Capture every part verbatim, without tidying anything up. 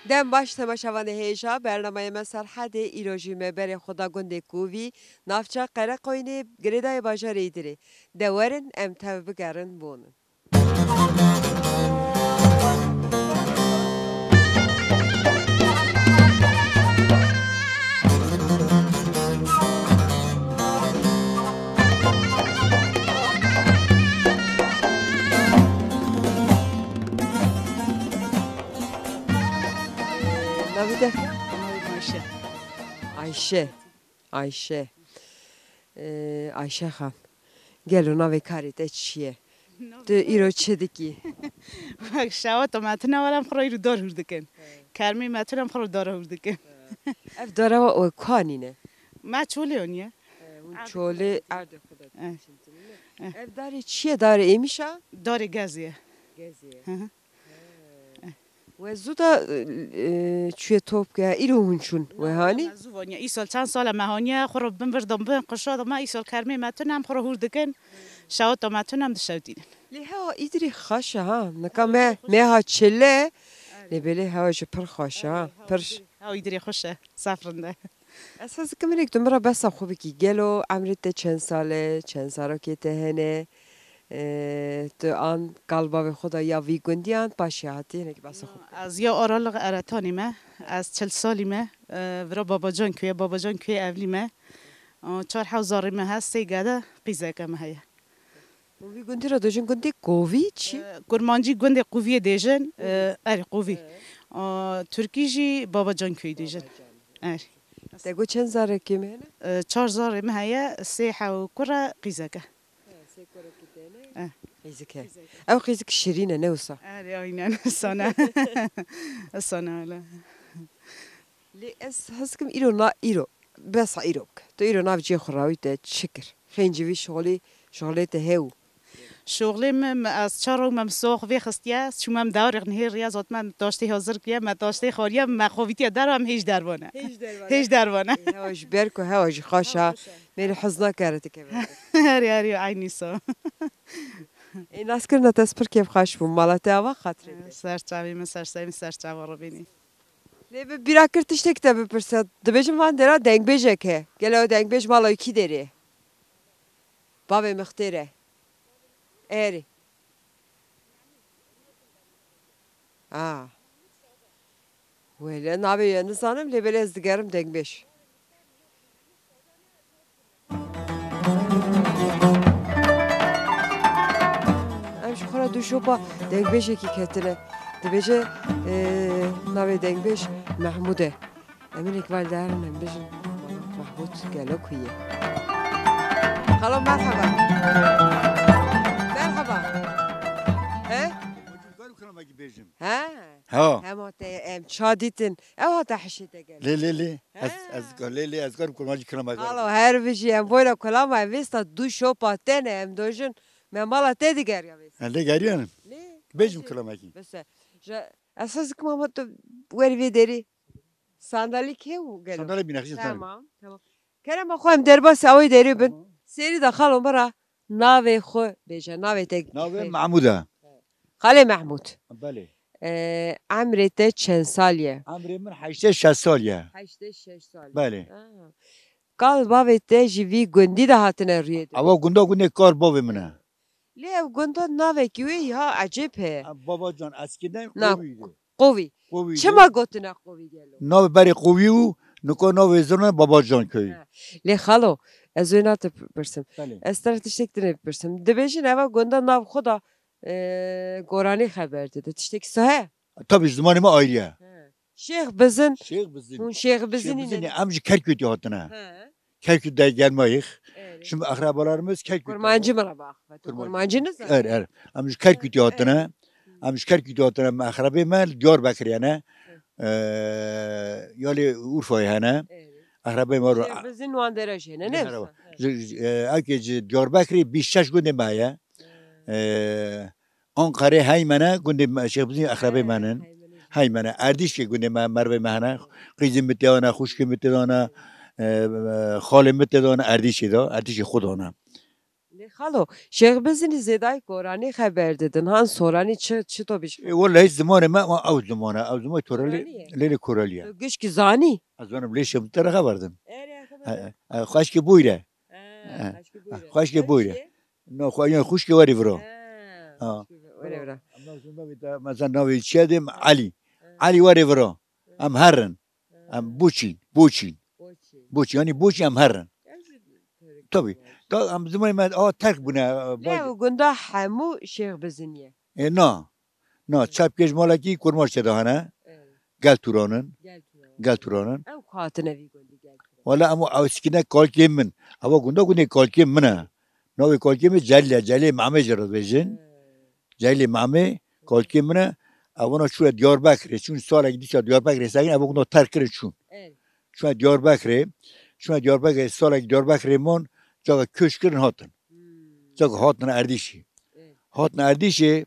Dem baş temaşevanê hêja, bernameyê me Serhedê, îro jî me berê xwe da gundê Kovî, navça Qereqoynê, girêdayê bajarê Îdirê. De werin em tev bigerin bonin. Navê te? Ayşe. Ayşe. Ayşe. Ee, Ayşe Xan. Gelo navê karê te çi ye? Tu îro çi dikî? Bak, şewa to me tune wala em xwe îro dar hûr dikin. Kermê me tune em xwe dar hûr dikin. Ev dara we ku anîne? Me çolê oniye. Ee, hûn çolê erdê xwe de çintine. Ev darê çi ye? Darê êmîşa? Darê gezê ye. Gezê ye. Hı hı. We zû da, e, çûye top ke, îro hûn çûn we hanî? Me zû vaniye. Îsal çend sal e me haniye, xwe re bin vir dom bin, qişa dom me, îsal kermê me tune em xwe re hûr dikin. Şewata me tune em dişewtînin. Lê hewa Îdirê xweş e ha. Nika me, me ha çile. Lê belê hewa jî pir xweş e ha. Pir. Hewa Îdirê xweş e. Sefrinde. Ez hez dikim hinek tu min re behsa xwe bikî. Gelo emrê te çend sal e, çend zarokê te hene? E, tu an kal bavê xwe da ya vî gundî an paşê hatî hinek behsa xwe bikî. Ez ya Araliq Eretanî me. Ez çil salî me. E, vira Babacan kuyê, Babacan kuyê evlî me. E, çar hew zarê me hest, sê gede, qîzeke me heye. Û vî gundî re dojin gundê Kovî çi? E, Kurmancî gundê Qoviyê dêjin. E, erê, Qovî. E, Tirkî jî Babacan köyî dêjin. Erê. Te got çend zarekê me hene? E, çar zarê me heye, sê hew kur e, qîzek e. He, sê kurekî te ne? E. Qîzik he. Ew qîzik şirîn e, ne wisa? Erê, aynen, wisa ne. Wisa ne, wele. Lê ez hez dikim îro na, îro. Besa îro bike. Tu îro nav cihê xwe rawî te çi kir? Xêncî vî şixulî, şixulê te hew. Şixulê min, min ez çar roj me min sox vê xistiye, çûme min dewarê nihê riya zot me taştê hazir kiriye, me taştê xwariye, me xovîtiye dera em hêj dervane. Hêj dervane. Hêj dervane. Ê, hewa ji ber ku hewa jî xweş a. Mêrî hez nakare tu keve. Herî, herî, eynî so. Ê, naskirina te ez pir kêfxweş bûm. Mala te ava xatirê te. Ser çavê min, ser serê min, ser çava Rubînî. Lê bi bîra kir tiştek te bipirse. Dibêjim van dera dengbêjek he. Gelo dengbêj mala wî kî derê? Bavê Mixtêr e. Erê. A. Wele navê ye nizanim, lê belê ez digerim dengbêj. Em ji xwe re du şopa dengbêjekî ketine. Dibêje, e, navê dengbêj Mehmûd e. Em hinek val derin em bijin Mehmûd gelo ku ye. Xalo, merheba. Merheba. He? He? Ha. Hema te em ça dîtin. Ew hata hişê te gel. Lê, lê, lê. Ez, He. ez, lê, lê, ez karim kurmancî kilamê. Xalo, her bijî em boyra kulama em vêsta du şopa tene em dojin. Me mala te digeriya vêsta. Lê geriyan. Lê. Bêjim kilamekî. Bes e. Ja, esas kim ama tu weri vê derî. Sandalî kê û gelo? Sandalê bîne, xişê sandalê. Tamam, tamam. Kerema xwe em derbasî awê derê bin. Tamam. Sêrî de xalo min re navê xwe bêje, navê te. Navê Mehmûd e. Xalê Mehmûd. Belê. Ee, emrê te çend sal ye? Emrê min heştê şeş sal ye. Heştê şeş sal. Belê. Aha. Kal bavê te ji vî gundî de hatine rûyê de? Ava gunda gundê kar bavê min e. Lê ev gunda navekî wê ya ecêb heye. Ha, Babacan eskiden Na, Qovî de. Qovî. Qovî de. Çima gotine Qovî gelo? Navê berê Qovî û nika navê zirna Babacan köyü. He. Lê xalo, ez wê na te pirsim. Belê. Ez te re tiştek din ê bipirsim. Dibêjin eva gunda nav xwe da, e, goranê xeber dide. Tiştek sahe? Tabii, zimanê me ayrı ya. He. Şêx Bizin. Şêx Bizin. Hûn Şêx Bizinî Şêx Bizinî ne? Em ji Kerkûtê hatine. He. Kerkût de gelmayîx. Evet. Şimdi akrabalarımız Kerkût. Kurmancî min re baxifet. Kurmancî. Kurmancî nizan? Er, er. Em ji Kerkûtê hatine. Em ji Kerkûtê hatine. Em akrabê me li Diyarbekirê ne. Hı. Ee, ya li Urfayê hene. Evet. Akrabê me ro- Şêx Bizin wan dere jê ne, ne Merhaba. Wisa? Ji, ji, e, eke ji Diyarbekirê bîst şeş gundê me ye. Hı. Ee, Ankarê Heymene, gundê me, Şêx Bizîn exrebê me nin. Heymene. Heymene. Erdîşê gundê me, mervê me hene. Qîzê min tê dana, xwişkê min tê dana, e, e, xalê min tê dana, Erdîşê de, Erdîşê xwe dana. Xalo, Şêx Bizinî zêdayî Koranî xeber didin. Han Soranî çi, çi to bîş? E, wele hiç zimanê me ama ew zimane. Ew zimanê Torelî, Koranî ye. Lêlê Korelî ye. Tu gişkî zanî? Ez zanim lê şem te re xeber dim. Erê, xeber dim. E, e, xweşkê bûyre. E, xweşkê bûyre. Xweşkê bûyre. No, xwe-, yan xwişkê werî viro. Ha, xwişkê werî viro. Em navê te, mesela navê çiye dêm? Elî. Elî werî viro. Em herin. Em buçîn, buçîn. Buçîn. Buçîn, yanî buçîn em herin. Tabii. Ta em zimanê me a terk bûne, e, Lê bacî. Ew gunda hemû Şêx Bizinî ye. E, na. Na, çap kêj malekî kurmaş tê de hene. Evet. Gel turanin. Gel turanin. Gel turanin. Ew ku hatine vî gundî gel turanin. Wala em ew sikine kalkê min. Ewa gunda gundê kalkê min e. Navê kalkê min Celîl e. Celîlê Memê jê re dibêjin. Evet. Celîlê Memê kalkê min e. Ewana çûye Diyarbekirê. Çûn salek dîsa Diyarbekirê sekin. Ewa gunda terk kirin çûn. Evet. Çûne Diyarbekirê. Çûne Diyarbekirê, salek Diyarbekirê man, caka köç kirin hatin. Hmm. Caka hatin Erdîşê. Evet. Hatin Erdîşê,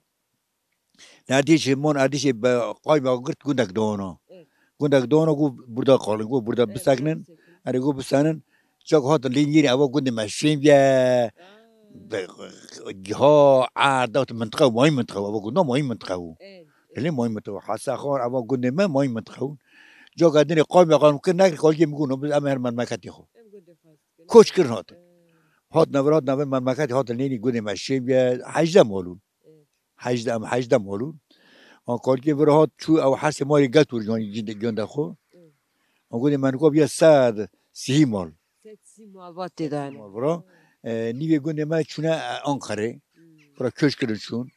Erdîşê, mon Erdîşê be qayma girt gundek dana. Evet. Gundek dana ku burada qalin, ku burada Evet, biseknin. Biseknin. Erê ku bisenin. Çak hatin lê nîrê eva gundê me şêm ye. Aa. Be, giha, erd, mintiqa, mayî mintiqa, eva gunda mayî mintiqa bû. Evet, evet. Lê mayî mintiqa. Hesa xan, eva gundê me mayî mintiqa bû. Caka dinê qayma qan kir nekir, kalkê min gûno, biz em her memleketê xwe. Em gundê xwe. Koç kirin hatin. Evet. Hat never, hat never memleketê hatin lênî gundê me şêm ye, hejdeh malûn. Evet. Hejdeh, em hejdeh malûn. An kalkê vir hat çû ew hersê marê gel tûr yanî ginde, ginde xwe. Evet. An gundê me nika biya sed sihî mal. Sed sihî mal va tê de hene. Mal vira. E, nîvê gundê me çûne, e, Anqerê. Hmm. Vira köç kirin çûn.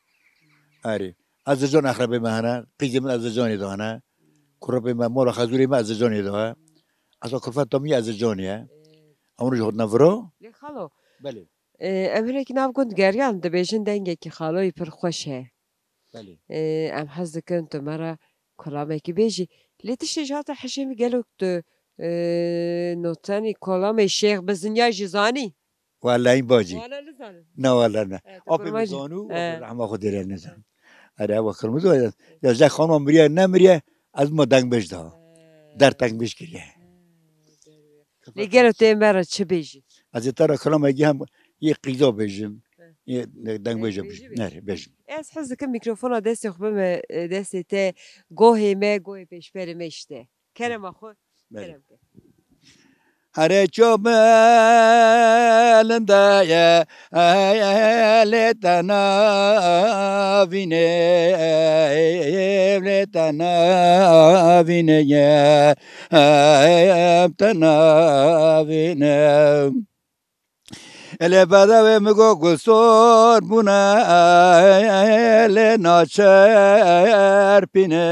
Erê. Ezircan exrebê me hene. Qîzê min Ezircanê de hene. Kurepê me, mala xezûrê me Ezircanê de he. Esa kurfeta min yê Ezircanê ye. Evet. Ew roj hatine vira. Lê xalo. Belê. E, em hinekî nav gund geriyan dibêjin dengekî xaloyî pir xweş heye. Belê. E, em hez dikin tu me re kulamekî bêjî. Lê tiştê ji hata hişê min gelo tu, e, notenî kolamê Şêx Bizinya jî zanî? Wallahî bacî. Wala nizanim. Na wala ne. E, tu Apê kurmancî. Zanû, E. Rehma Xwedê re nizan. Erê ewa kirmizo ya. Ya je xanima miriye nemiriye, ez ma dengbêj da. E. Der dengbêj kiriye. E, Lê gelo tê me re çi bêjî? Ez ê te re kilamekî hem yê qîza bêjim, He. Yê dengbêja Dengbêjî bêjim. bêjim. Nerê bêjim. Ez hez dikim mîkrofona destê xwe bime, e, destê te, gohê me, gohê pêşberê me işte. Kerema xwe, Belê. Kerem ke. Here ço bilind e, lê te navîne, lê te navîne ye. Em te navîne. Lê bedewê min got gulsor bûne, lê naçerpîne,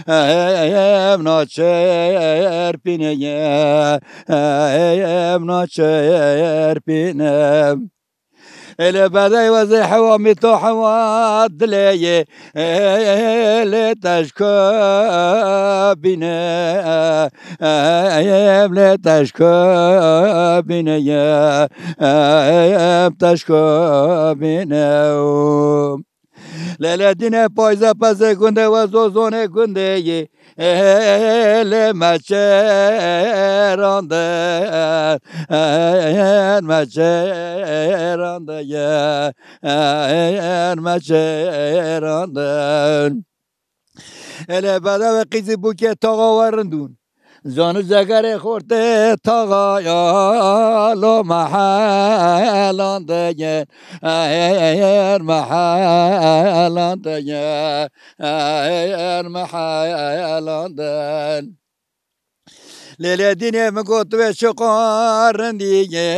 em naçerpîne ye, em naçerpîne. Ê lê bedey wezê hewa mîto hewa dilê yê. Ê lê teşko bîne. Em lê teşko bîne ye. Em teşko bîne. Lê lê dîne payze pezê gundê we zozonê gundê yê. Ê lê me çêrandin, ê me çêrandin, ê me çêrandin. Ê lê bedewê qîzî bûkê taxa we rindûn. Zanu zegerê xortê taxa ya lo me helandin, ê me helandin, ê me helandin. Lê lê dînê min got tu wê çiqan rindî yê,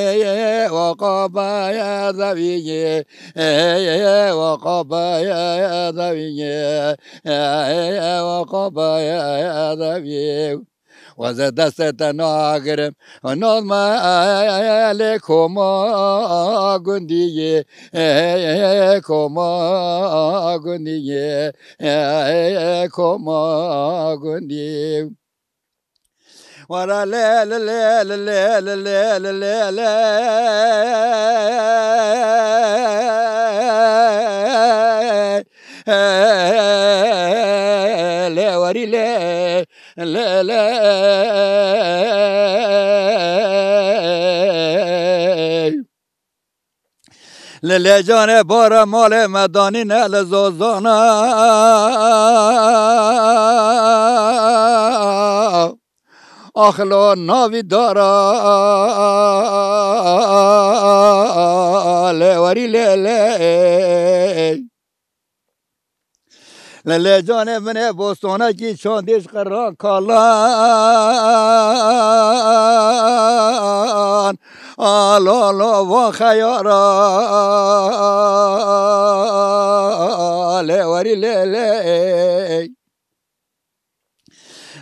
wa qabaya dawî yê, wa qabaya dawî yê, wa qabaya dawî. Wa ze destê te nagirim, nod me lê koma gundî yê, koma gundî yê, koma gundî. Wara lê lê lê lê lê lê lê lê lê lê. Lê werî lê lê lê. Li lêcanê bare malê me danîne li zozana. Axilo navî dara lê werî lê lê. Li lêcanê min ê bostonekî çandî ji qeran kalan. Alo, alo, van xeyara lê werî lê lê.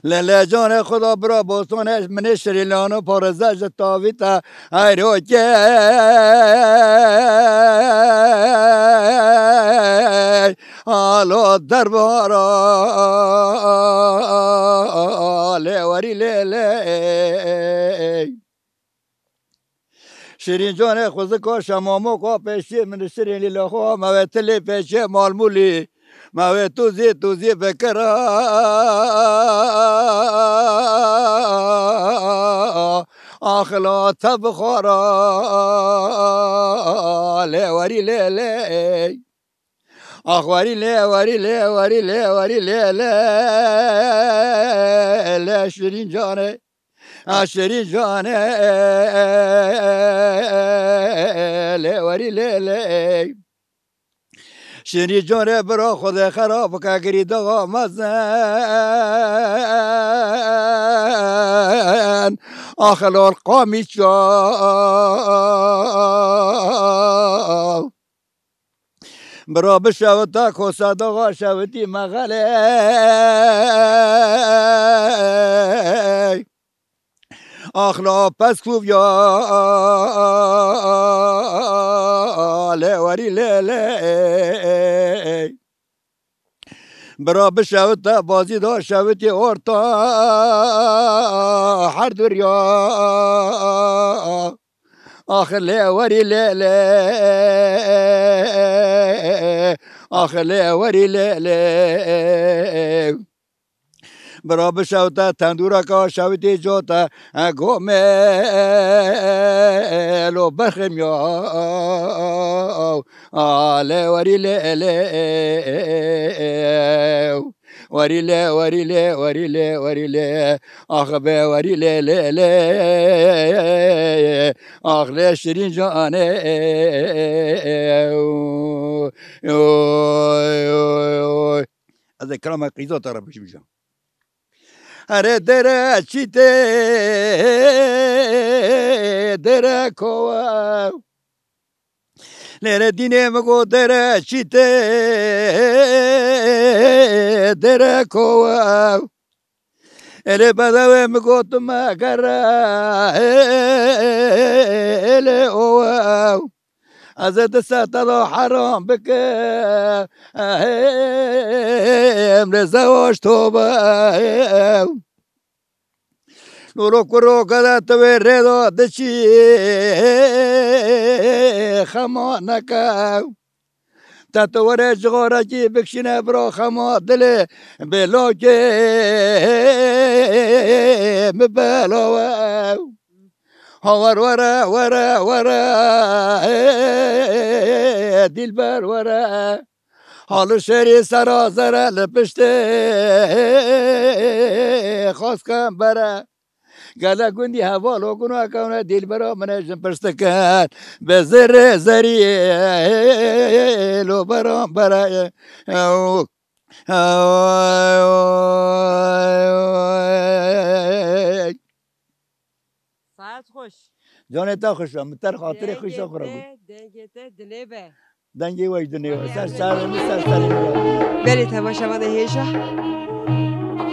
Lê lê canê xwe da bira bostonê, min ê şirîlano parêze ji tavî te eyrokê. Alo derbara lê werî lê lê. Şirîn canê xwizika şemomoka pêşiyê min şirîn lîla xwe me wê tilê pêşiyê malmûlî. Me wê tûzî tûzî bikira. Axila te bixwara lê werî lê lê. Ax werî lê, werî lê, werî lê, werî lê, lê, lê şirîn canê. A şirîn canê, lê werî lê, lê. Şirîn canê bira Xwedê xera bike girî daxa mezin. Axilol qamî çaw. Bira bişewita kosa daxa şewitî me xelê. Axla peskûviya lê werî lê lê. Bira bişewita bazî da şewitî orta her duriya. Ax lê werî lê lê. Ax lê werî lê lê. Bira bişewte tendûreka şewitî cote gomê lo berximiya. A lê werî lê lê. Werî lê, werî lê, werî lê, werî lê. Ax be werî lê, lê, lê. Ax lê şirîn canê. Oy, oy, oy. Ez ê kirama qîza te re bişibîjam. Here dere çîtê, dere kowe. Lêre dînê min got dere çîtê, dere kowe. Elê bedewê min got me gere, elê owe. Ez ê di seta da heram bikim, em lê zewac tobe. Nûro kuro gele tu wê rê de diçî, xema neke. Te tu were cixarekî bikişîne bira xema dilê bêlokê mi belawe. Hawer were, were, were, dîlber were. Hal û şerî sera zere li piştê xwesken bere. Gele gundî heval û guna kewne dîlbera min ê jin pirstikin. Bi zirê zerî lo beran bere. Saet xweş. Canê te xweş be, min ter xatirê xweşa xwe re got. Dengê te, dengê te dinê be. Dengê we jî dinê be. Ser serê min, ser serê min. Belê temaşevanê hêja.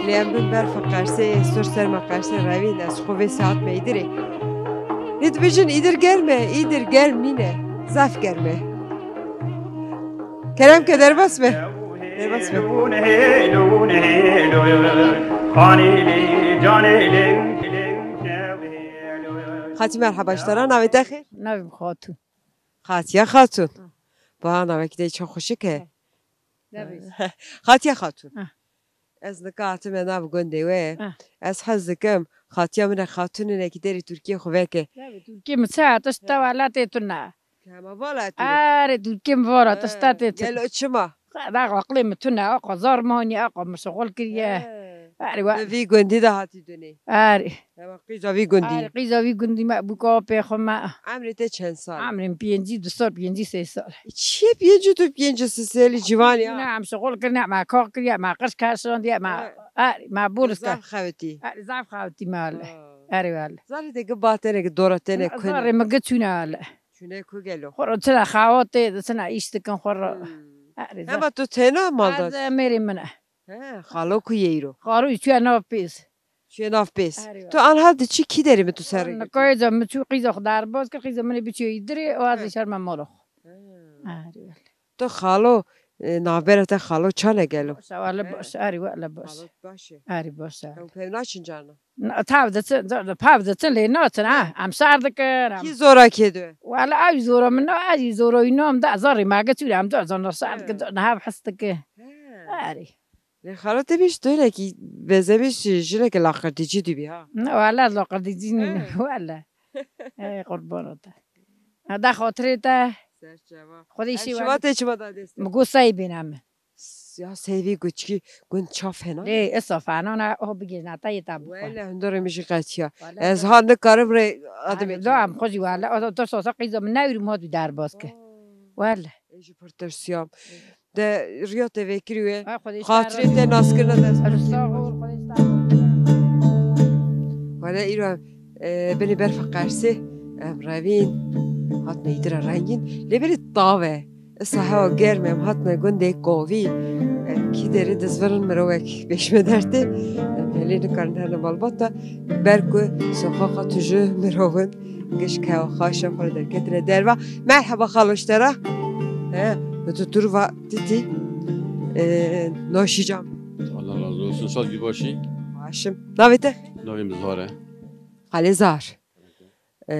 Lê em bin berfa qersê, sur ser me qersê revîn, ez xwe vê saet me îdirê. Lê dibêjin îdir germ e, îdir germ nîne. Zaf germ e. Kerem ke derbas be. Derbas be. Xatî merheba ji te re, navê te xêr? Navê min Xatûn. Xatiye Xatûn. Ah. Ba navekî te çi xweşik e. Navê. Xatiye Xatûn. Ah. Ez nika hatime nav gundê we. Ah. Ez hez dikim, xatiya min e Xatûn, hinekî derî Tirkiyê xwe veke. Navê Tirkiyê min çi hatiş te welatê tu ne. Hema vala tu. Erê, tu kim vara, tu statê tu. Gelo çima? Da aqlê min tune, aqa zar manî, aqa min şixul kiriye. He. Erê, wa- Bi vî gundî de hatî dunê. Erê. Hema qîza vî gundî. Erê, qîza vî gundî me bûka apê xwe me. Emrê te çend sal? Emrê min pêncî du sal, pêncî sê sal. Çiye pêncî du, pêncî sê salî ciwanî ha? Ne, em şixul kirine, me kax kiriye, me qirş kerşandiye, me, He. erê, me bûr Zaf xewitî. Erê, zaf xewitî me wele. Ha. Erê wele. Zarê te gi ba tene, gi dora tene Ne, kune. Zarê min gi çûne wele. Çûne ku gelo? Xwe re çira xawatê, di çina îş dikin xwe re. Hmm. Erê, Hema zaf- tu têna malda? Ez, e, mêrê min e. He, xalo ku ye îro? Xalo çûye nav pêz. Çûye nav pêz. Erê, Tu anha di çi kî derê mi tu ser? Nikayê ca min çû qîza xwe derbas kir, qîza min ê biçûye îdirê, û ez He. ê şer me mala xwe. He. Erê wele. Tu xalo, e, navbera te xalo çane gelo? Baş e, wele He. baş e, erê wele baş. Xalo baş e. Erê baş e. Ew pev naçin carna? Na, tav diçin, tav diçin lê naçin, ha. He. Em şer dikin, em Kî zora kê diwe? Wele ew zora min na, ez zora wî nam da, zarê me gi çû, em da, zana şer dikin, He. da, hev his dikin. He. Erê. Lê xalo te bîş tu hinekî bezemîş jineke laqirtîcî dibî ha. Ne, wele laqirtîcî nîne, He. wele. Ey, qurbana te. Ha, da xatirê te. Ser çava. Xwedî Ev şî şiva wele. te çima da destê? Mi got sey bîne min. S-, ya sey vî guçkî gund çaf hena? Lê, esa fena ne, o bigêna te yê te bixwe. Wele hundarê min jî qetiya. Wele Ez hundarê ha nikarim rê Ay, adimê da, em xwe jî wele, o da, da sosa qîza min newîr ma dû derbas ke. Oh. Wele. Ez jî pir tirsiyam. De riya te vekirî we. Ay, Xwedê Xatirê te naskirina dest. Sağ ol, Xwedê sağ ol. Wele îro, e, binê berfa Qersê, em revîn, hatine îdira rengîn. Lê belê tav e. Isa hewa germ e, em hatine gundê Kovî. Em kî derê dizvirin mirovek pêşme dertê. Em helê nikarin herne malbata. Ber ku soxaxa tu ji mirovin. Giş kewa xaşa xwe derketine derva. Merheba xalo ji te re. He, tu tur va titî. E, noşî cam. Allah razı olsun. Sağ ol, başî. Başim. Navê te? Navê min Zahar e. Xalê Zahar. E,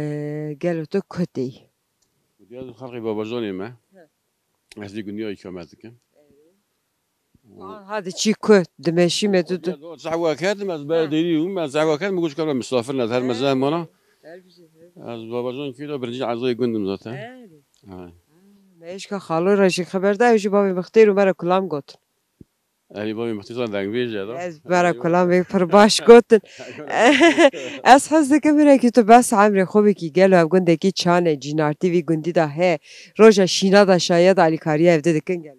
gelo tu kotê yî? Diya xalqê Babacanê me. He. Ez vî gundî ya îkamet dikim. Wan hadi çî ku dimeşî me tu tu. Ya, do, zehwa kerdim, ez ber Ha. derî bûm, ez zehwa kerdim, goç karma misafir ne, her mezan mana. Her bir şey, her bir şey. Ez Babacan köyde birinci ezayê gundim zaten. Erê. Ha. Ha, me eşka xalo re jî xeber da, ew jî bavê Mixtêr û me re kulam gotin. Erê, bavê Mixtêr zan dengbêj e da. Ez me re kulam wê pir baş gotin. Ez hez dikim hinekî tu behsa emrê xwe bikî, gelo ev gundekî çane, cînartî vî gundî de he, roja şîna de şaya de alîkariya evde dikin gelo?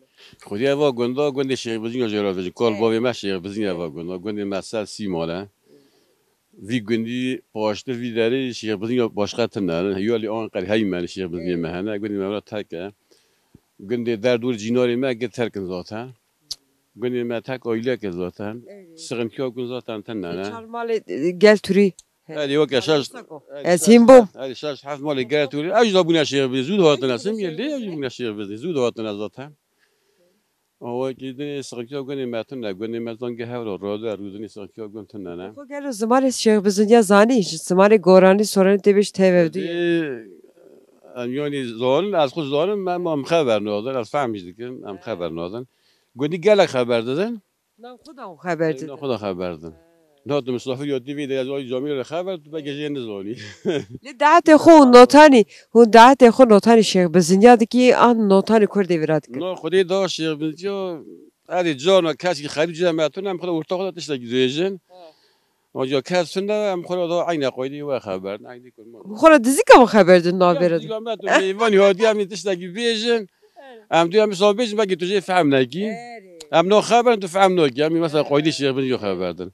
Xwedî eva gunda, gundê Şêx Bizîn ya jê re vejin. Kal Evet. bavê me Şêx Bizîn eva gunda. Gundê me ser sî mal e. Vî gundî paştir vî derê Şêx Bizîn ya başqa tune ne. Ya lê Anqer heymen Şêx Bizîn Evet. me hene. Gundê me ra tek e. Gundê der dûr cînarê me gi terk in zaten. Gundê me tek aîlek e zaten. Evet. Sıkıntıya gun zaten tune ne. Çar malê, e, gel turî. Erê, weke şaş. Erê, Ez şaş hîn bûm. heft, erê, şaş heft malê gel turî. Ew jî da bûne Şêx Bizîn. Zû hatine sim geldi. Ew jî bûne Şêx Bizîn. Zû hatine zaten. Ama wekî dinê sıkıntıya gunê me tune. Gunê me zangê hevra rode, rûdinê sıkıntıya gun tune ne. Xwe gelo zimanê Şêx Bizîn ya zanî, ji zimanê goranî soranî tê bêj tevevdî. Em yanî zanin, ez xwe zanim, em, em xeber nadin, ez fehm jî dikim, em xeber nadin. Gundî gelek xeber didin. Nav xwe da xwe xeber didin. Nav xwe da xeber didin. Nadim misafir ya dî vê de ez ay camî re xeber tu belkî jê nizanî. Lê daetê xwe û notanî, hûn daetê xwe notanî Şêx Bizîn ya dikî, an notanî kurdê vira dikî? No, Xwedê da Şêx Bizîn ya, erê carna keşkî xerîb cî me tune, em xwe orta xwe da tiştekî dibêjin. Ha. Ancî kes tune, em xwe da eyne qaydê we xeber, eyne kurma. Xwe ra dizîka min xeber din navbera din. Ya, dizîka me tu mêvanî hatî, em ê tiştekî bêjin. Em tu em misal bêjin, belkî tu jê fehm nekî. Erê. Em no xeber, tu fehm nakî. Em ê mesela qaydê Şêx Bizîn ya xeber din.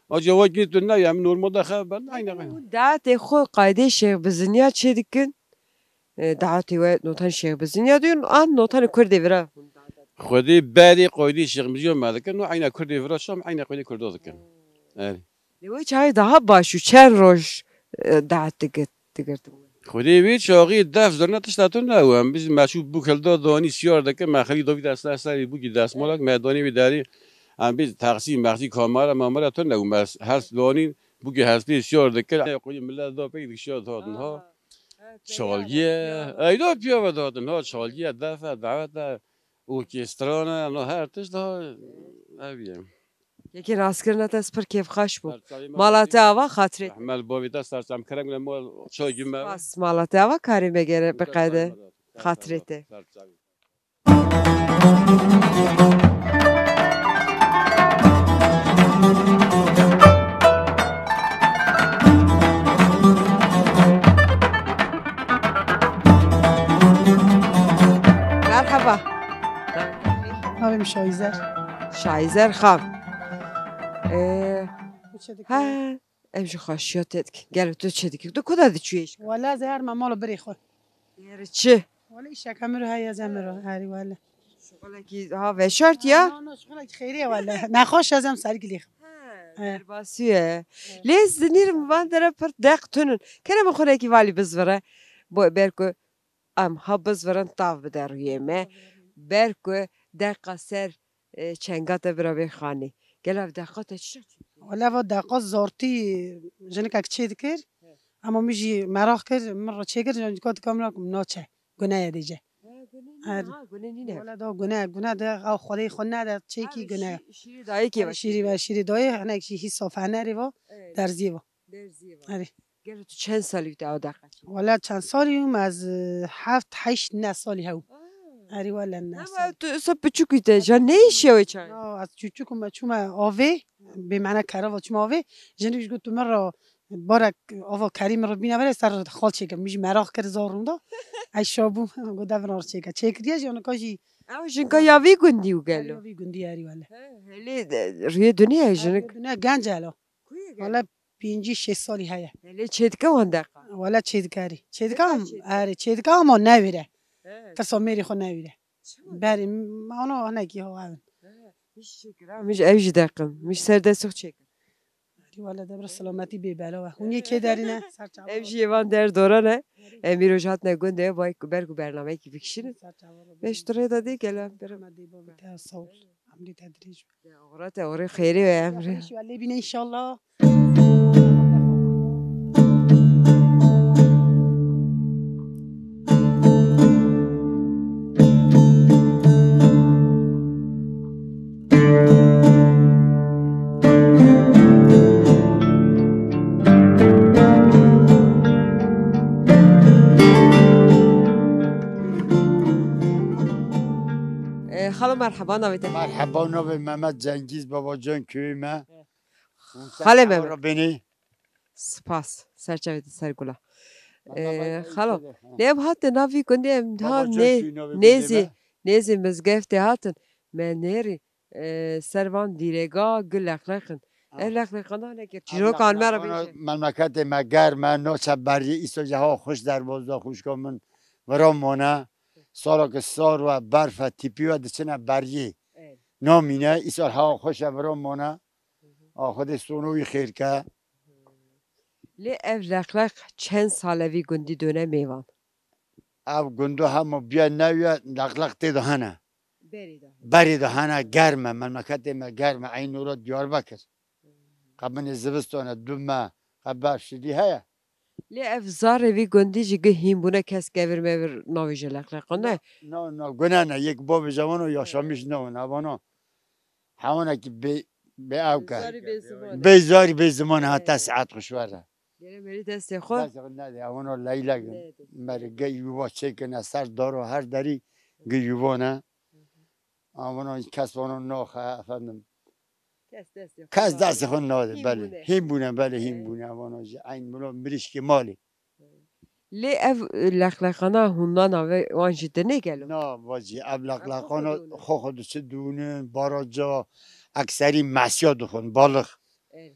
Ancî wekî tu ne, em normalde xeber, eyne. Hûn daetê xwe qaydê Şêx Bizîn ya çê dikin? E, daetê we notanê Şêx Bizîn ya dikin, an notanê kurdê vira? Xwedê berê qaydê Şêx Bizîn ya me dikin, no eyne kurdê vira şam, eyne qaydê kurda dikin. Erê. Lê wê çaxê daha baş û çend roj, e, daet digir-, digirtin? Xwedê wê çaxê def zirna tişta tune bû. Em biz meşû bûk hilda danî siyar dikin, me xelî davî dest serî bûkî destmalak, me danî wê derî, em biz taksî, mexsî, kamera, mamera tune bû. Me hers danî bûkî hespê siyar dikin. Xwedê millet da pêk dikişiya dihatin ha. Çalgiye, eyda piya ve dihatin ha, çalgiye, def e, davet e, orkestra ne, no her tişt daha ev ye. Yekê raskirina te ez pir kêfxweş bû. Mala te ava xatirê. Rehmet bavê te ser çem kerem gule mal çay gime. Spas, mala te ava karê me gere biqede. Xatirê te. Merhaba. Navê min Şahizer. Şahizer Xan. Ee, Tu çi dikî? Ha, em ji xweşiya te dikin. Gelo tu çi dikî? Tu ku de diçûyê îşka? Wele ez her me mal û birê xwe. Yeri çi? Wele îşeka min ro heye ez em ro herî wele. Şixulekî ha veşart ya? Na, na, şixulekî xêrî ye wele. Nexweş ez em sergilî. Ha, He. Derbasî ye. He. Lê ez dinîrim van dere pir deq tunin. Kere min xulekî valî bizvire. Bo ber ku em ha bizvirin tav bide rûyê me. Ber ku deqa ser, e, çenga te bira bê xanê. Gel ev deqa te çi çi? Wele va deqa zortî jinikek çê dikir. He. Ama min jî meraq kir, min re çêkir, jinika dika min re naçe. Gune ye dêce. Ha, gune nîne, Her- ha, gune nîne. Wele da gune, gune de ew xwedê xwe nede, çêkî Ha, gune. şî-, şîrê dayê kê Her ve şîrî çêkir? ve şîrî dayê, hinek jî hî sofenerê va, Evet. derzî va. Derzî va. Erê. Gelo tu çend salî te ew deqa çê? Wele çend salî yûm ez, e, heft, heşt, ne salî hew. Aa. Erê wele ne Ama salî. tu esa piçûk î te, ja ne îşe wê çay? Na, ez çûçûk me çûme avê, bê mene kereva çûme avê. Jinik ji got tu min re barek ava kerî min re bîne vere ser xal çêkim. Min jî meraq kir zor rinda. Ey şabû got devin ar çêke. Çêkiriye jî nika jî Ew jinka ya vî gundî û gelo. Ya vî gundî erî wele. He, helê de, rûyê dunê ye jinik. Dune genc hela. Ku ye gelo? Wele pêncî şêst salî heye. Helê çêdike wan deqa. Wele çêdike erî. Çêdike Çêdike am, çêdike. Erî, çêdike ama newîre. He. Tirsa mêrî xwe newîre. Çima? Berî, m-, ana hinekî ho evin. He. Min jî çêkir, ha, min jî ev jî deqim. Min jî ser dest xwe çêkir. Erî wele de bir selametî bê bela we. Hûn yê kê derîne? Ser çawa. Ev jî yê van der dora ne. Erî. Em îro jî hatine gundê, bay ku ber ku bernameyekî bikişînin. Ser çawa. Beş tu rê de dê gele. Hema dê bavê te sağ ol. Emrê te dirêj be. Ya, oxira te, oxirê xêrê ve emrê. Xweş we lê bîne inşallah. E, xalo merheba, navê te? Merheba, navê Mehmet Cengiz, Babacan köyü me. Xalê Mehmet. Beni. Spas. Serçavê te ser gula. Ee, xalo. Ne em hatin navî gundê em ha nê, nêzî, nêzî mizgeftê hatin. Me nêrî, e, ser van dîrega gi leqleqin. Ev leqleqana ne kir. Çîrokan me re bêje. Memleketê me germ e, noçe berî, îso ceha xweş derbozda xwişka min. Vira mane. Sala ki sar we, berf e, tîpî we diçine beriyê. Namîne, îsal hewa xweş e, vira mane. A Xwedê sono wî xêr ke. Lê ev leqleq çend sal e vî gundî done mêvan? Ev gundo hema biya newiye, leqleq tê de hene. Berê de hene. Berê de hene, germ e, memleketê me germ e, eynora Diyarbekir. Qe binê zivistan e, dû me, qe berf şidî heye. Lê ev zarê vî gundî jî gi hîn bûne, kes kevir mevir navêje leqleqan ne? Na, na, gune ne, yek bavêje wano yaşamîş newin, evano hewanekî bê, bê ew ke. Zarî bê ziman e. Bê zarî bê ziman e, heta saet xwe ji we re. Gere merî destê xwe. Destê xwe nede, evano leylek in. Nede. Merî gi yuva çêkine ser daro her derî gi yuva ne. Evano kes vano naxe, efendim. Kes destê xwe Kes nade. Destê xwe nade, Hîn belê. Bûne. Hîn bûne, belê, hîn Ee. Bûne. Vana jî eyn milo mirîşkê malê. Lê ev, e, leqleqana hûn nana ve wan jî dinê gelo? Na, vacî, ev leqleqana xwe xwe diçi dûnin, baraca, ekserî mesya dixwin, balix. Ee.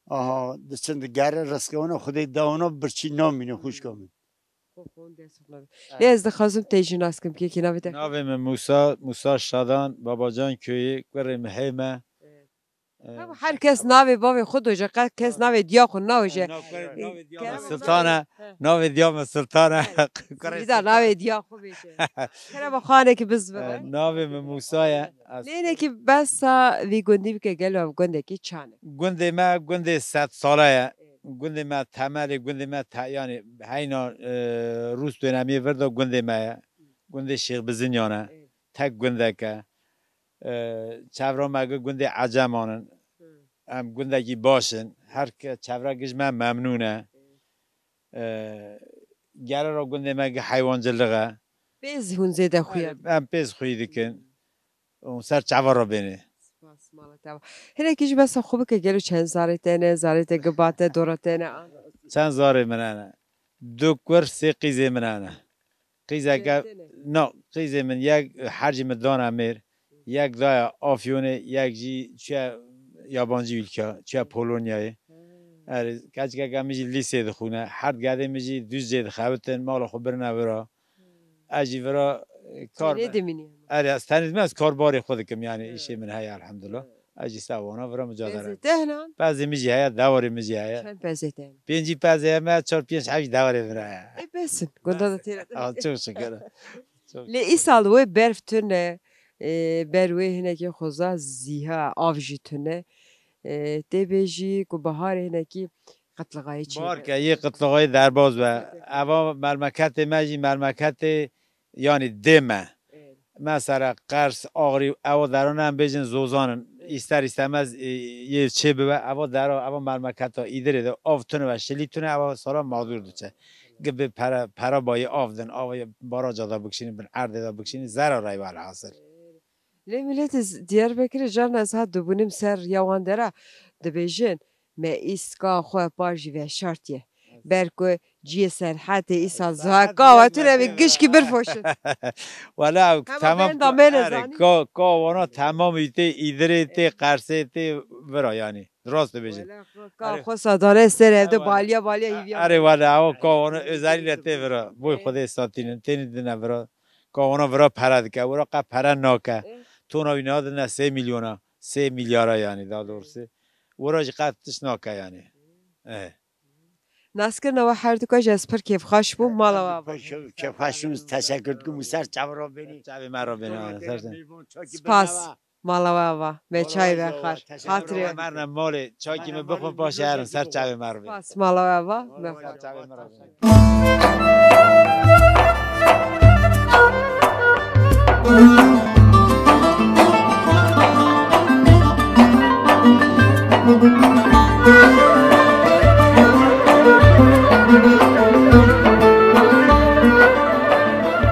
Aha, diçin digere rizqê wana, Xwedê dewana birçî namîne xwişka min. Xwe xwe dest xwe nade. Lê ez dixwazim te jî nas kim, kekî navê te? Navê min Musa, Musa Şadan, Babacan köyü, kurê Mihê me. Ee, Her kes navê bavê xwe doje, qe-, kes navê diya xwe naoje. Navê diya min Sultan e, navê diya min Sultan e. Kurê Sultan. Navê diya xwe bêje. Kerema xanekî bizvire. Ee, navê min Musa ye. Lênekî behsa vî gundî bike, gelo ev gundekî çan e? Gundê me gundê sed sale ye. Gundê me temelê, gundê me te-, yanî heyna, e, Rûs dönemiyê vir de gundê me ye. Gundê Şêx Bizinyan e. Tek gundek e. E, çevra me gi gundê Eceman in. Em gundekî baş in. Her ke çevra gi ji me memnûn e. E, gere ra gundê me gi heywancilix e. Pêz hûn zêde xuya. Em pêz xuyî dikin. Û ser çava re bêne. Spas, mala te ava. Hinekî ji besa xwe bike, gelo çend zarê te ne, zarê te giba te, dora te ne? Çend zarê min hene? Du kur, sê qîzê min hene. Qîzeke, Çend tane? No, qîzê min yek hercî min dana mêr, yek daya Afyonê, yek jî çûye yabancî ülke, çûye Polonyayê. Ha. Erê, keçikeke min jî lîsê dixwîne, herd gedê min jî Dûzcê dixebitin, mala xwe birine wira. Hmm. Ez jî vira, e, kar Tenê dimînî? Erê, ez tenê dimînim, ez kar barê xwe dikim, yani, Hmm. îşê min heye, elhamdulillah. Hmm. Ez jî ser wana vira mucadele. Pezê te hene? Pezê min jî heye, dewarê min jî heye. Çend pezê te hene? Pêncî pezê heme, çar pênc hevî dewarê min heye. Ê, besin. Gunda da têra. Aa, çok şükür. Çok Lê îsal wê berf tune, e, ber wê hinekî xweza zîha, av jî tune. E, tê bêjî ku baharê hinekî qetlixayê çê Barke yê qetlixayê derbaz be. Eva mermeketê me jî mermeketê, yanî dê me. Evet. Mesela Qers, Axrî, ewa deran em bêjin zozan in. Evet. Îster îstemez, e, yê çê bibe. Ewa dera, ewa mermeketa îdirê de av tune ve şilî tune, ewa sala mağdur diçe. Gibi pere, pera bayî av din, ava yê baraca da bikişînin, bin erdê da bikişînin, zerara ye velhasil. Lê miletê z-, Diyarbekirê carna ez hat dibûnim ser ya wan dera dibêjin, me îska xwe par jî veşartiye. Ber ku ciyê serhetê îsa Serhet zaka ve tune ve gişkî birfoşin. Wala, Hema tamam, benda me ne erê, zanî? Ka, ka wana tamam tê îdirê, tê Qersê, tê vira yani. Rast dibêjin. Wala, ka Erê. Xwe sadane ser evde Ewa. Baliya, baliya hîviya. Erê wala, ewa ka wana özellikle tê vira. Boy Xwedê satînin, têni dine vira. Ka wana vira pere dike, wira qe pere nake. Eh. Tona wî nadine sê milyona, sê milyara yani daha doğrusu. Wira jî qe tişt nake yani. Eh. Naskirina we her du ka jî ez pir kêfxweş bûm, mala we ava. Kêfxweş bûm, teşekkür dikim, ser çavra beni. Çavê me re beni, ha, ser çavê. Spas. Mala we ava. Me çay ve xar. Teşekkür ederim. Hatırı. Merne malê, çaykî me bixwe paşê herin ser çavê me re beni. Spas, mala we ava. Me xar. Çavê me re beni.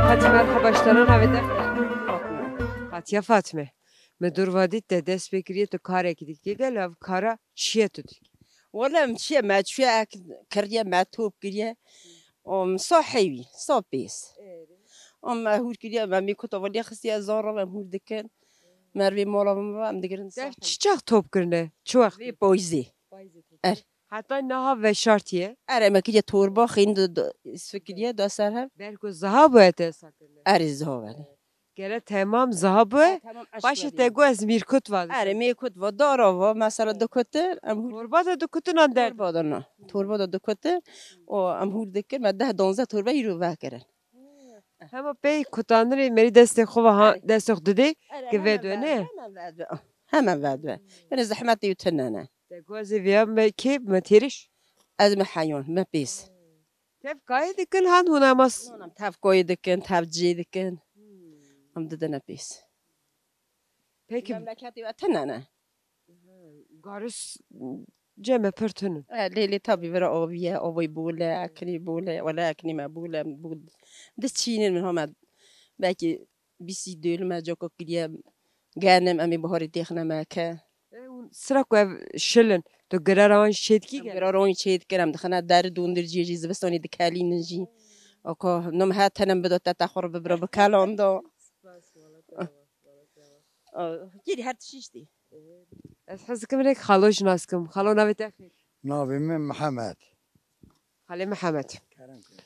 Hadi merhaba, ji te re navê te? Fatme. Hatiye Fatme. Me dor va dît te dest pê kiriye, tu karekî dikî. Gelo ev kara çi ye tu dikî? Wele em çi ye, me çûye ek kiriye, me top kiriye. Om sa heyvî, sa pês. Ê. Om me hûr kiriye, me mê kuta velê xistiye, zara em hûr dikin. Mervê mala min ve em digirin sa heyvî. Te çi çax top kirine? Çi wext? Vê payîzê. Payîzê top. Er. Heta niha veşartiye? Erê, me kiriye torba, xîn di, di, fikiriye da ser hev. Belku ziha bûye te sa kirine? Erê, ziha bûye. Gere temam ziha bûye? Ha, temam, eşk Paşê te got ez mîrkut va dikim. Erê, mîrkut va, dara va, mesela dikutin, em hûr- Torba da dikutin an der? Torba da na. Torba da dikutin, o em hûr dikin, me deh donze torba îro vekirin. Hema pey kutanirê merî destê xwe ve ha, Erê. Destê xwe didê, Erê, ki hemen vedwe, ne? Hemen vedwe. Hemen vedwe. Yani zehmetê yu tine ne. Te got ez ê viya me kê, me têriş? Ez me heyon, me pês. Tev kayê dikin han hûn emas? Hûn em tev koyê dikin, tev cê dikin. Hmm. Em didine pês. Peki. Memleketê we tine ne? Garis cem e pir tune. E, lê, lê tabî vira avî ye, avê bol e, ekinî bol e, wele ekinî me bol e, bol. Di çînin min ha me belkî bîsî dêl me coka kiriye, genim em ê biharê têxine me ke. E, hûn sira ku ev şilin, tu girera wan jî çêdikî? Em gere? Girera wan jî çêdikin, em dixine der dondirciyê jî, zivistanê dikelînin jî. Aka, nom he tenem bida te, te xwe re bibira bi kelan da. Spas, wala te ava, wala te ava. Aa, kêrî her tiştî. Ez hez dikim hinek xalo jî nas kim. Xalo, navê te xêr? Navê min Mihemed. Xalê Mihemed. Kerem kir.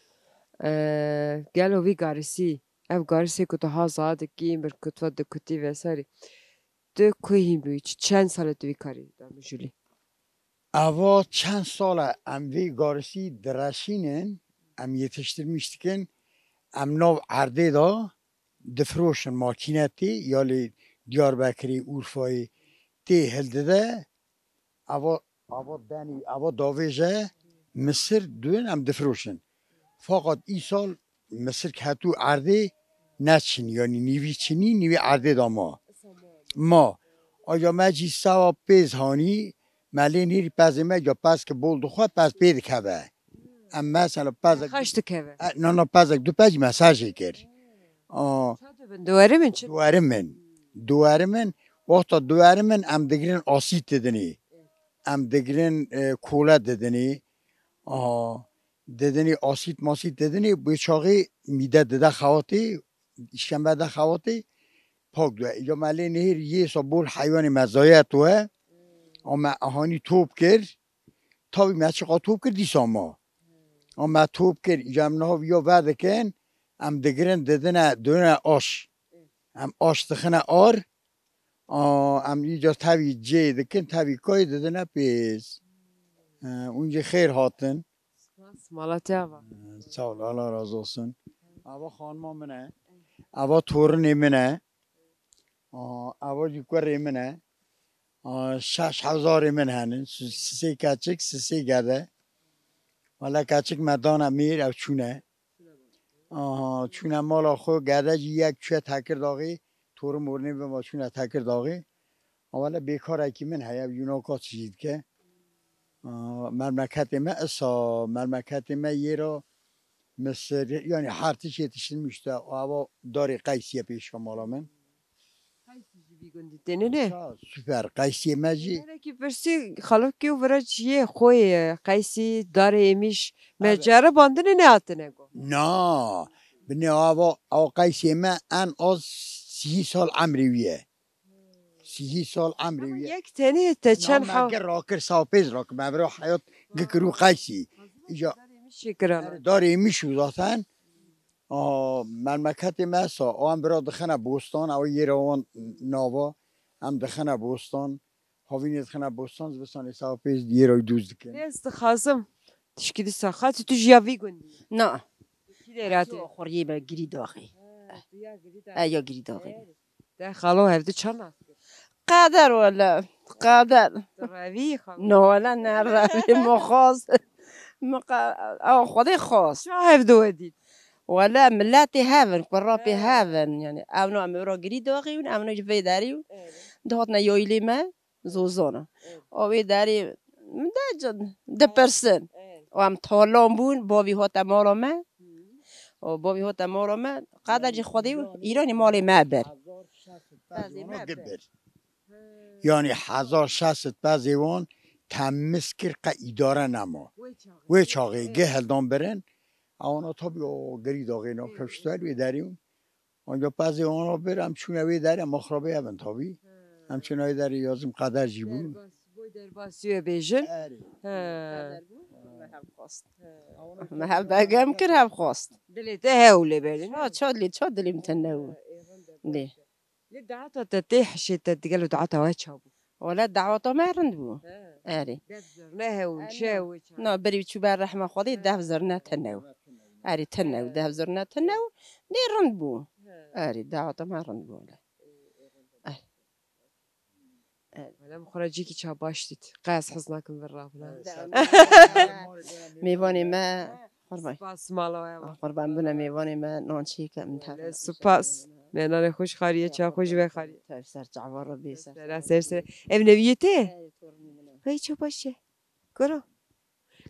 Ee, gelo vî garisî, ev garisê ku tu haza dikî, mirkutva dikutî vesaire. Tu ku hîn bûyî? Çi, çend sal e tu vî karî da mijûlî? Eva çend sal e em vê garisî direşînin, em yetiştirmiş dikin, em nav erdê de difiroşin, makîne tê, ya lê Diyarbekirê, Urfayê tê hildide, eva, eva denî, eva davêje Misir dûn em difiroşin. Fakat îsal Misir ketû erdê neçin, yanî nîvî çinî, nîvî erdê de ma. Ma. Aja me jî sewa pêz hanî, me lê nêrî pezê me, ya pez ki bol dixwe, pez pê dikeve. Em mesela pezek Xeş dikeve. E, na, na, pezek du pez jî me ser jê kir. Aa, Çawa dibin? Diwerim in çi? Diwerim in. Diwerim in. Wexta diwerim in, em digirin asît didinî. Em digirin, e, kole didinî. Aa, didinî asît masît didinî. Bu çaxî mîde dide xewatî, îşkembe de xewatî. Pak due. Ya me lê nehir yê sa bol heywanê me zayet we. Ama me ahanî top kir. Tabii me çiqa top kir dîsa ma. Ama me top kir, îca em niha viya vedikin, em digirin didine, didine aş. Em aş dixine ar, a, em îca tevî cê dikin, tevî kayê didine pêz. E, hûn jî xêr hatin. Spas, mala te ava. E, sağ ol, Allah razı olsun. Ava xanima min e. Ava torunê min e. Aa, eva jî kurê min e. Aa, şeş hezarê min henin. Sisê keçik, sisê gede. Wele keçik me dane mîr, ev çûne. Aha, çûne mala xwe, gede jî yek çûye Tekirdaxê. Torin morinê bin va çûne Tekirdaxê. Wele bêkarekî min heye, ev yûnaka çi jî dike. Aa, memleketê me isa, memleketê me yê ra Misir, yani her tişt yetiştirmiş de, ava darê qeysî ye pêşa mala min. Qeysî jî vî gundî têne ne? Ha, süper, qeysî me jî. Gerekî pirsî xalokê û vira çiyê xwe ye, qeysî, darê êmîş, me Evet. ceribandine nehatine go. Na, binê ava, ava qeysê me en az sî sal emrê wî ye. Sî sal emrê Ama wî ye. yek tenê te çend Name ha- gir rakir, sağ pêz rakir. Me vira heyat gikir û qeysî. Îca Darê êmîş şekirana. Darê êmîş û zaten. Aa, memleketê me sa, o em vira dixine bostan, ew yê ra wan nava, em dixine bostan. Havînê dixine bostan, zivistanê sağ pêz yê ra dûz dikin. Lê ez dixwazim, tişkî dîsa xatî tu jî ya vî gundî. Na. Kî lê ratê? Xuriyê me girî daxî. Ha, tu ya girî daxî. E, ya girî daxî. Te xalo hevdi çar nas kir? Qeder wele, qeder. Tu revî xalo. No wele ne revî, mi xwest. Mi qa-, ew Xwedê xwest. Ça hevdi we dît? Wele miletê hevin, kurapê He. hevin. Yani, ew no em ora girî daxî win, ew no ji vê derî win. Evet. Dihatine yoylê me, zozana. Evet. O wê derî, de c-, dipirsin. Evet. O em talan bûn, bavî hate mala me. Hı. O bavî hate mala me, qeder jî Xwedê û îranî malê me bir. Pezê me bir. Hı. Yani hezar şeş sed pezê wan temiz kir, qe îdare nema. Wê çaxê. Wê çaxê Evet. geh hildan birin. Ewana tabii o girî daxê na Evet. kevştel wê derî. Anca pezê wana bir, em çûne wê derê, em axrabê hev in tabî. He. Em çûne wê derê yazim qeder jî bû. Derbas, boy derbasî wê bêjin. Erê. He. Qeder bû, me hev xwest. He. Me hev begem kir, hev xwest. Dilê te hew lê berin. Ça, ça dilê, ça dilê min tune bû. He, ê, hinde Lê. baş e. Lê daweta te tê hişê te digel û daweta we ça bû? Wele daweta me rind bû. He. Erê. Dev zor, ne hewin, Erê, çi na. hewin, ça? Na, berî çû ber rehma Xwedê, He. dev zor ne tune û. Erê, tune û, He. dev zor ne tune û. Lê rind bû. He. Erê, daweta me rind bû wele. Ê, ê, rind bû. Erê. Erê. Wele min xwe re cîkî ça baş dît. Qey ez hez nakim vir rabina. Erê, ser Mêvanê me, He. Qurban. Spas mala we va. Qurban bûne mêvanê me, nan çêke min Wele tevî. spas. Mêvanê xwe ji xariyê, ça xwe ji we xariyê. Tev ser çava re bê ser. Sera ser ser. Ev neviyê te? Erê, tornê min e. Hey, ça baş e. Goro.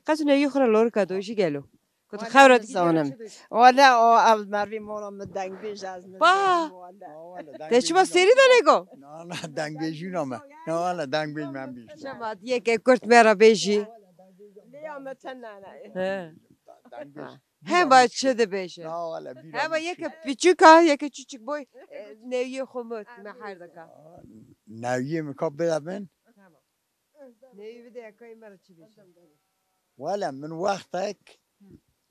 Qet tu neviyê xwe re lorika do jî gelo. Ku tu Wele xewra dikî nizanim. Wele o ev mervî mola min dengbêj ez Ba! nizanim wele. Te çima sêrî de nego? Na, na, dengbêjî name. Na, wele dengbêj me bî. Çima diyeke kurt me re bêjî? Lêya me tenane. He. Dengbêj. Hema çi dibêje? Na, wele bîra Hema min yeke çû. Piçûka, yeke çiçik boy, e, neviyê xwe mut, me her dika. Neviyê min ka bide bin. Tamam. Neyê bide ya kayê me re çi bêje? Wele min wextek, Hı.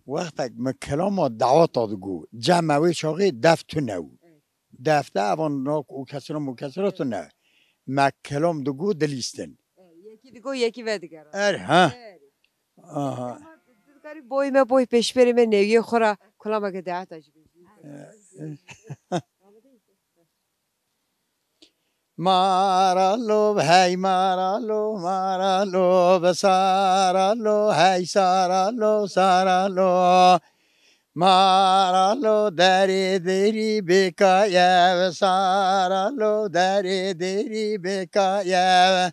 wextek min kelama daweta digo. Cem me wê çaxê def tune bû. Evet. Def de evan nak û kesira mukesira tune. Me kelam digo dilîstin. Evet, yekî digo, yekî vedigera. Er, ha. Evet. Aha. Ama tu dikarî boy me, boy pêşberê me newiyê xwe re kulameke daweta jî bêjî. Maralo, hey maralo, maralo, be saralo, hey saralo, saralo. Maralo, derê derî bêkaye, be saralo, derê derî bêkaye.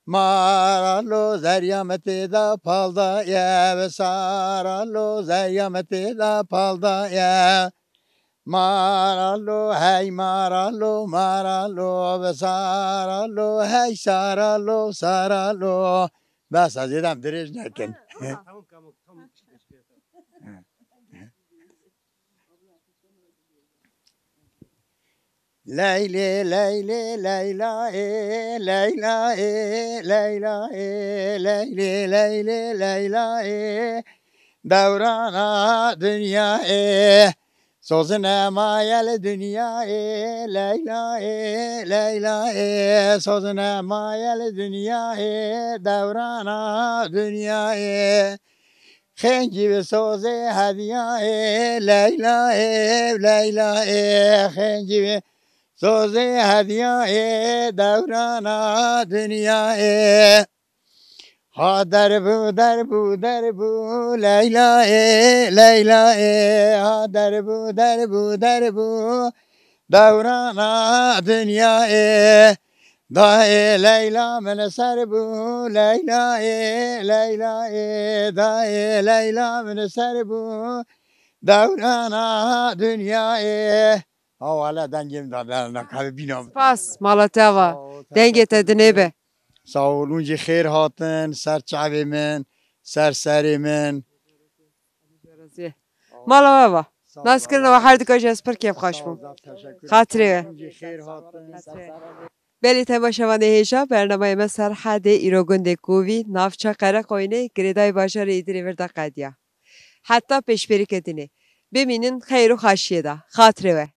Maralo, zerya me tê de paldaye, be saralo, zerya me tê de paldaye. Maralo, hey maralo, maralo, ve saralo, hey saralo, saralo. Bes, ez êdem dirêj nekin. Tamam, tamam, tamam. Leylê, leylê, leyla ê, leyla ê, leyla ê, leylê, leylê, leyla ê, dewrana dinya ê. Sozine mayel dinya ê, leyla ê, leyla ê, sozine mayel dinya ê, dewrana dinya ê. Xêncî bi sozê hediya ê, leyla ê, leyla ê, xêncî bi sozê hediya ê, dewrana dinya ê. Ha derbû, derbû, derbû, leyla ê, leyla ê, ha derbû, derbû, derbû, dewrana dinya ê. Dayê leyla min ser bû, leyla ê, leyla ê, dayê leyla min ser bû, dewrana dinya ê. Hawale dengê min da, da, da, kabe bîna. Spas, mala te ava. Sağ ol, dengê te teşekkür dinê be. Sağ olun, jî xêr hatin, ser çavê min, ser serê min. Mala we va. Sağ ol, naskirina we her dika jî ez pir kêfxweş bûm. Xatirê we. Belê temaşevanê hêja, bernameyê me Serhedê îro gundê Kovî, navça Qereqoyînê, girêdayî bajarê Îdirê vir de qediya. Heta pêşberîkê dinê. Bimînin xeyr û xaşiyê de. Xatirê we.